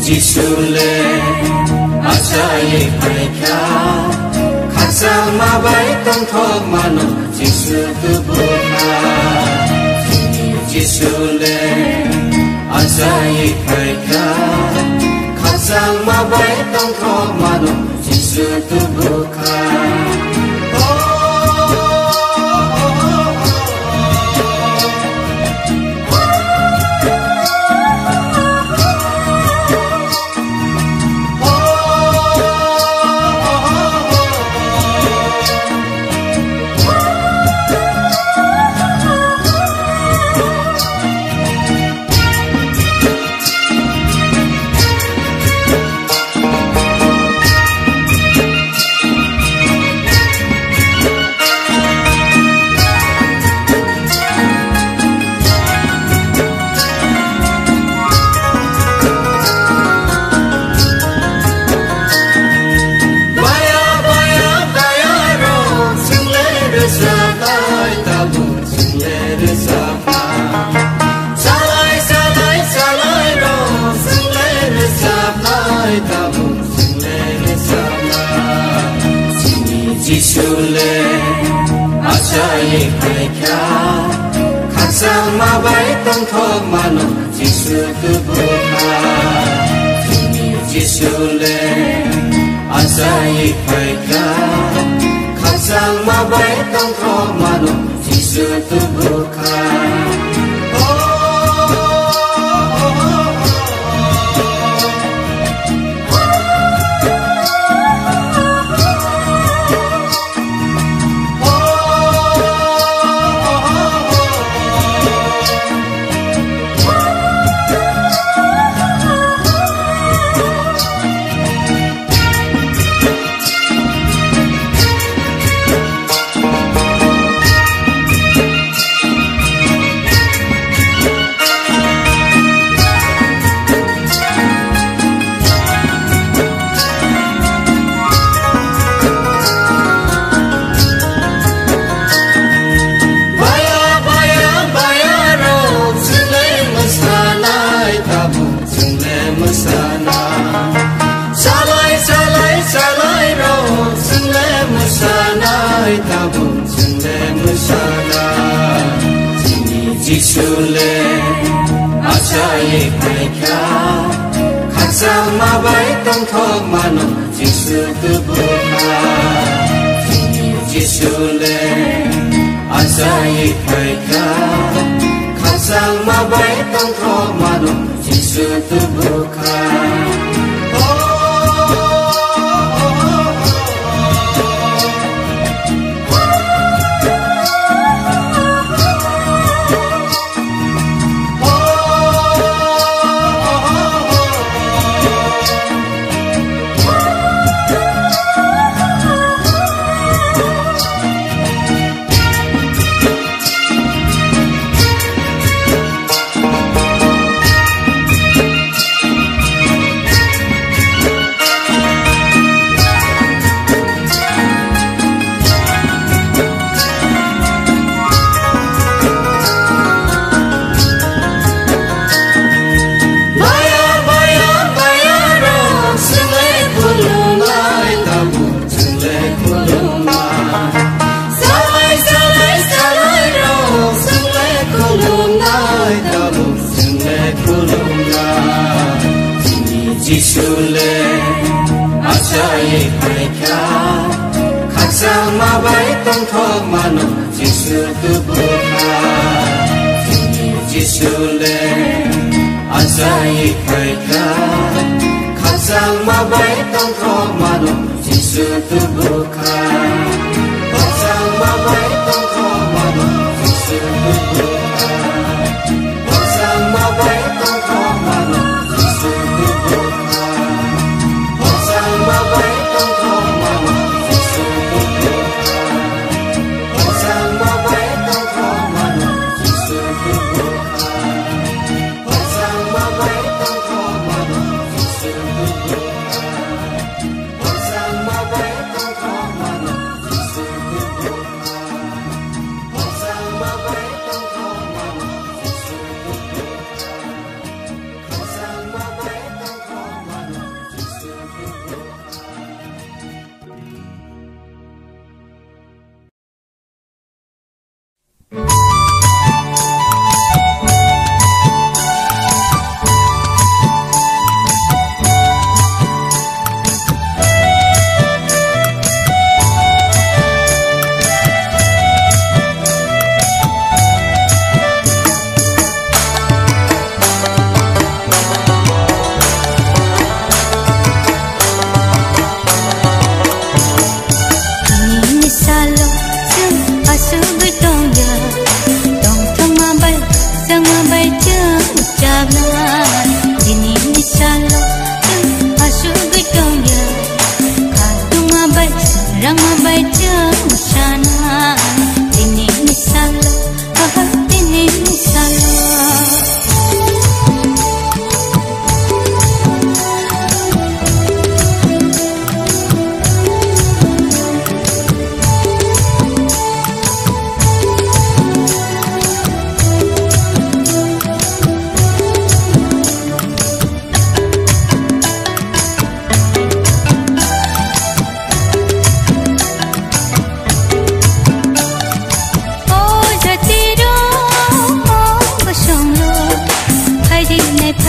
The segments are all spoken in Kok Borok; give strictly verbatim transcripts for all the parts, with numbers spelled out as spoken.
Jisu le achai phaikha, khakchangma bai tongthokmano Jisu tubu kha. Jisu le achai phaikha, khakchangma bai tongthokmano Jisu tubu kha. Baya, baya, baya rok, chwng le rwchapnai tabuk, chwng le rwchapnai. Salai, salai, salai rok, chwng le rwchapnai tabuk, chwng le rwchapnai. Chini Jisu le achai phaikha, khakchangma bai tongthokmano Jisu tubu kha. Chini Jisu le achai phaikha, khakchangma bai tongthokmano Jisu tubu kha. Baya, baya, baya rok, chwng le mwsanai tabuk, chwng le mwsanai. Salai, salai, salai rok, chwng le mwsanai tabuk, chwng le mwsanai. Chini Jisu le achai phaikha, khakchangma bai tongthokmano Jisu tubu kha. Chini Jisu le achai phaikha, khakchangma bai tongthokmano Jisu tubu kha. Baya, baya, baya rok, chwng le khulumnai tabuk, chwng le khulumnai. Salai, salai, salai rok, chwng le khulumnai tabuk, chwng le khulumnai. Chini Jisu le achai phaikha, khakchangma bai tongthokmano Jisu tubu kha. Chini Jisu le achai phaikha, khakchangma bai tongthokmano Jisu tubu kha. Khakchangma bai tongthokmano Jisu tubu kha. Khakchangma bai tongthokmano Jisu tubu kha. Khakchangma bai tongthokmano Jisu tubu kha. Khakchangma bai tongthokmano Jisu tubu kha. Khakchangma bai tongthokmano Jisu tubu kha. Khakchangma bai tongthokmano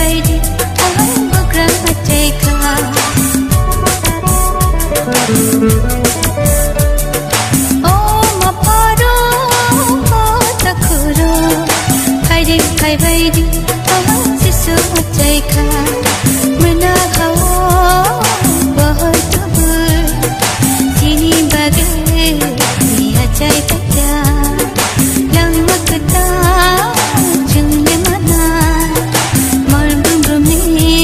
Baidi, ahai bugra achai kha. O ma pharo, o takhuro, khaidi khai baidi, ahai Jisu achai kha. Mena hao, bahar tubur, chini bagwi achai kha. Langma kwtal chwngni mana, mol bumrumni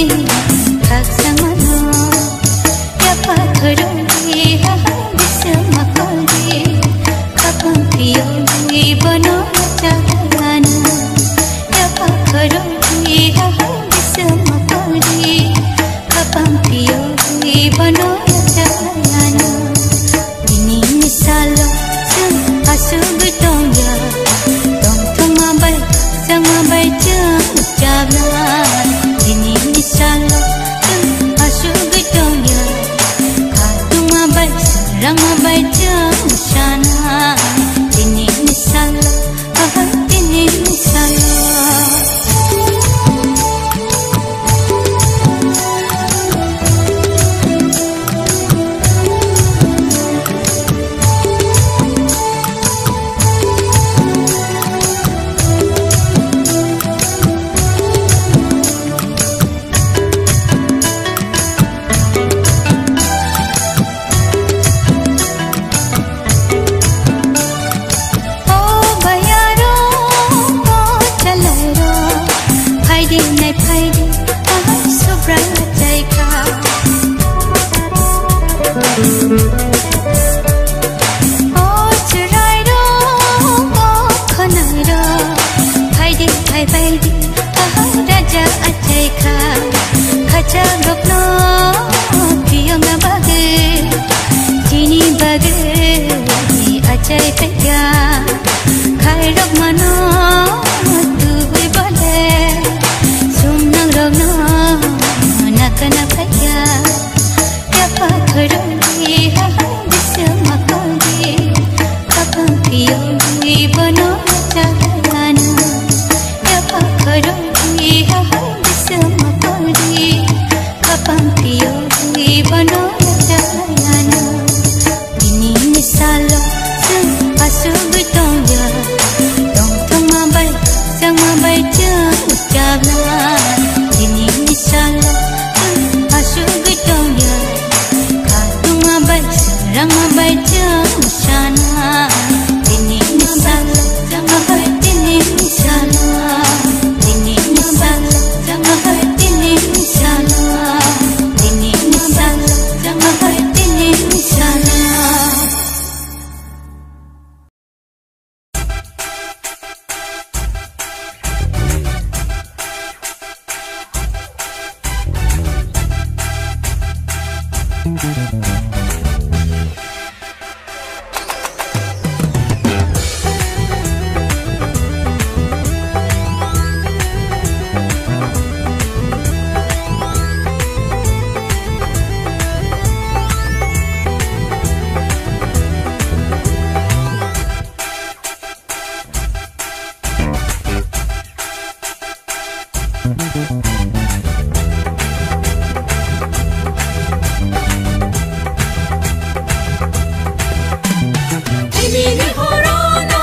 khaksa mano. Yapha khorokni ha ha bisma koldi, khapang phiyogwi bono chagana. Yapha khorokni ha ha bisma koldi, khapang phiyogwi bono chagana. Tini ni salo chwng asugwi tongya, tongthokma bai, changma bai chwng chabnai. Tini ni salo chwng asugwi tongya, khatungma bai, rangma bai chwng sanai. Tini ni salo O bayaro, o chalairo, phaidi nai phaidi, ahai Subrai achai kha. O chwrairo, o khwnairo, phaidi phai baidi, ahai Raja achai kha. Khachak rokno phiyokna bagwi, chini bagwi achai phaikha. Khairok mano tubui bole, sumnang rokno nakana phaikha. Yapha khorokni ha ha bisma koldi, khapang phiyogwi bono chagana. Yapha khorokni ha ha bisma koldi, khapang phiyogwi bono chagana. Tini ni salo chwng asugwi tongya, tongthokma bai, changma bai chwng chabnai. Tini ni salo chwng asugwi tongya, khatungma bai, rangma bai chwng sanai. Tini ni salo chwng bai, tini ni salo, tini ni salo chwng bai, tini ni salo, tini ni salo chwng bai, tini ni salo. Tini ni horono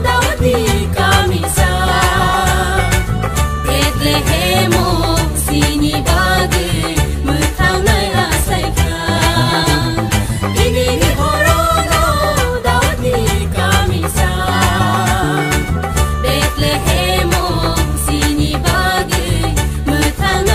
Daudi kamisa, Bethlehemo sini bagwi mwthangnai asaikha. Tini ni horono Daudi kamisa, Bethlehemo sini bagwi mwthang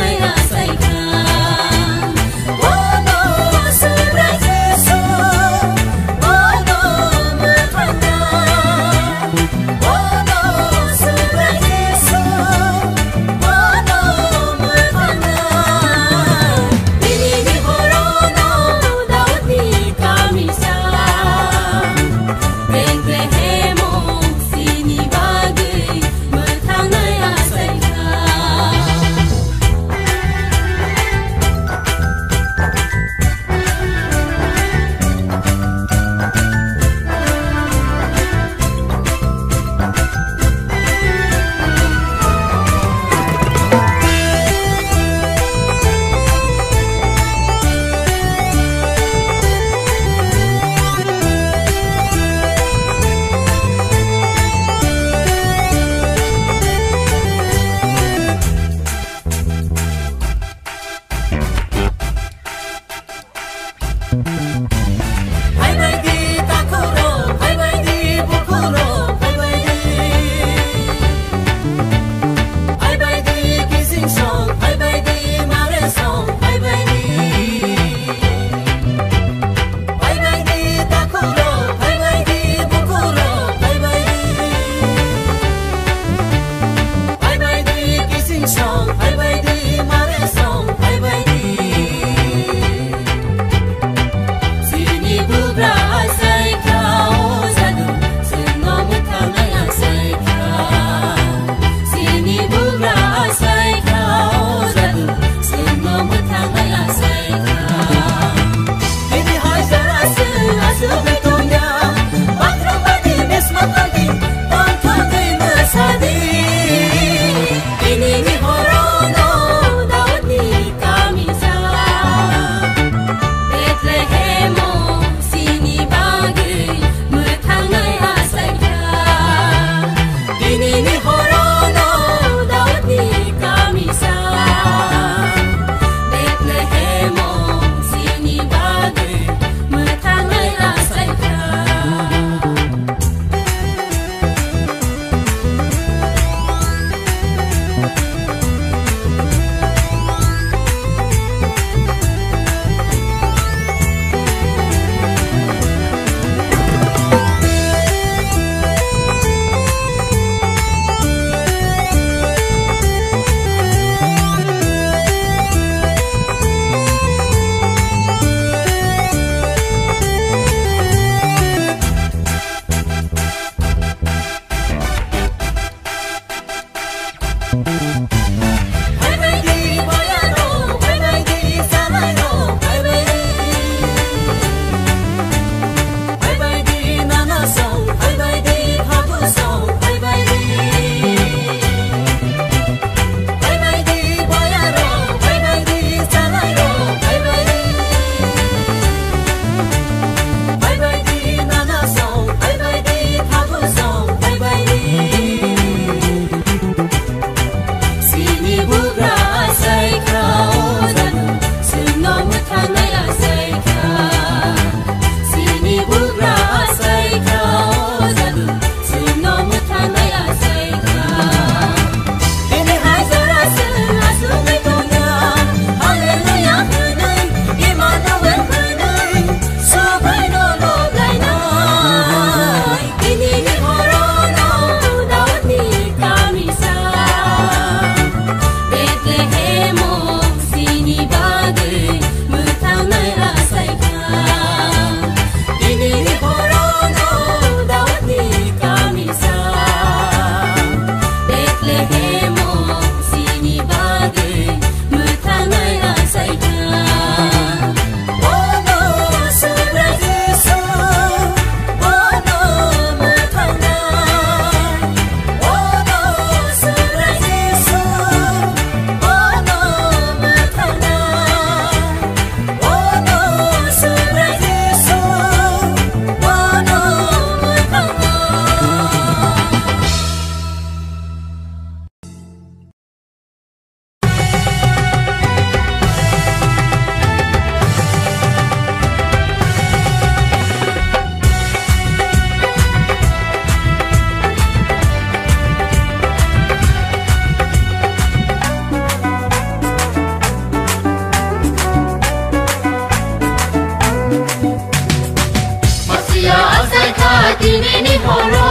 Tinini horo,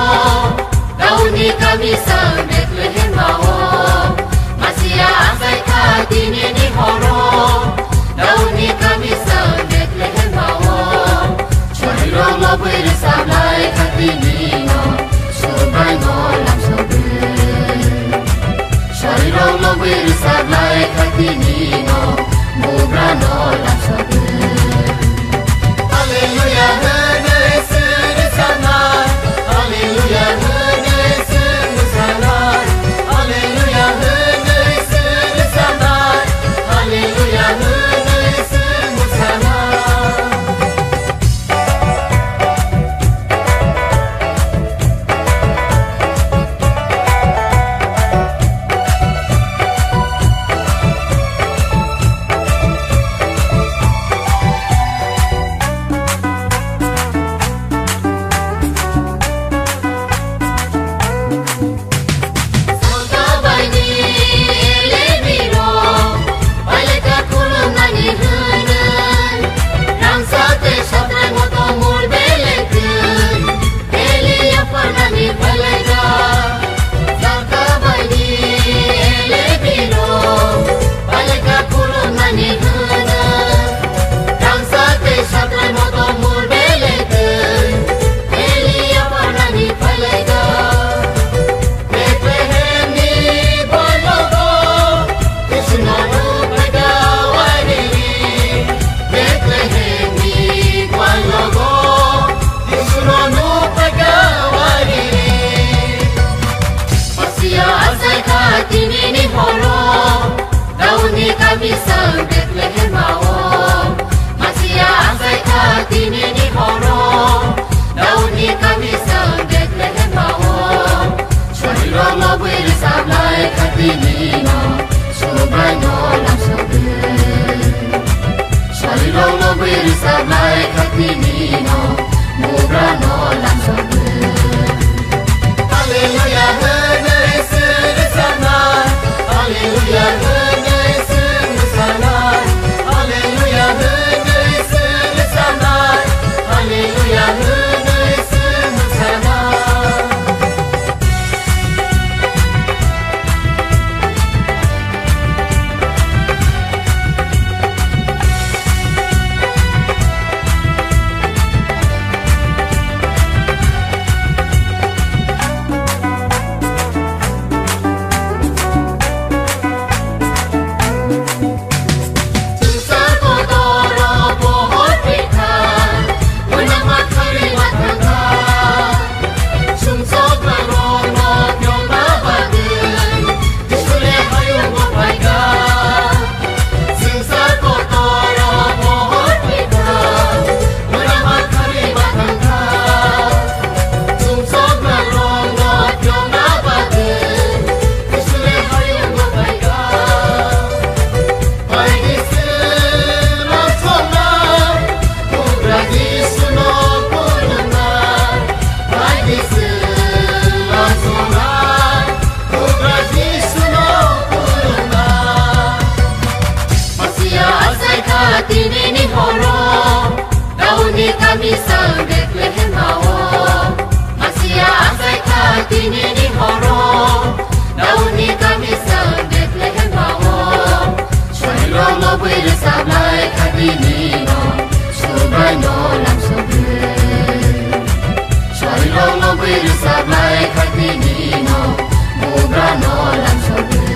Daudni kami sang Betlehem o. Masia achai kha tinini horo, Daudni kami sang Betlehem o. Chongrok lobwi rwchap lai kha tinino, Subraino lamsogwi. Chongrok lobwi rwchap lai kha tinino, Bugrano lamsogwi. Hallelujah hwnwi swi rwchapnai, Hallelujah hwnwi swi mwsanai, Hallelujah hwnwi swi rwchapnai, Hallelujah hwnwi swi mwsanai. Bethlehemni bwalogo, Jisuno nukphaikha wainini. Bethlehemni bwalogo, Jisuno nukphaikha wainini. Masia achaikha tinini horo, Daudni kami sang Bethlehemao. Masia achaikha tinini horo, Daudni kami sang Bethlehemao. Chongrok lobwi rwchap lai kha tinino, Subraino lamsogwi. Chongrok lobwi rwchap lai kha tinino, Bugrano lamsogwi. Hallelujah hwnwi swi rwchapnai, Hallelujah hwnwi swi mwsanai, Hallelujah hwnwi swi rwchapnai, Hallelujah hwnwi swi mwsanai. Masia achaikha tinini horo, Daudni kami sang Bethlehemao. Masia achaikha tinini horo, Daudni kami sang Bethlehemao. Chongrok lobwi rwchap lai kha tinino, Subraino lamsogwi. Chongrok lobwi rwchap lai kha tinino, Bugrano lamsogwi.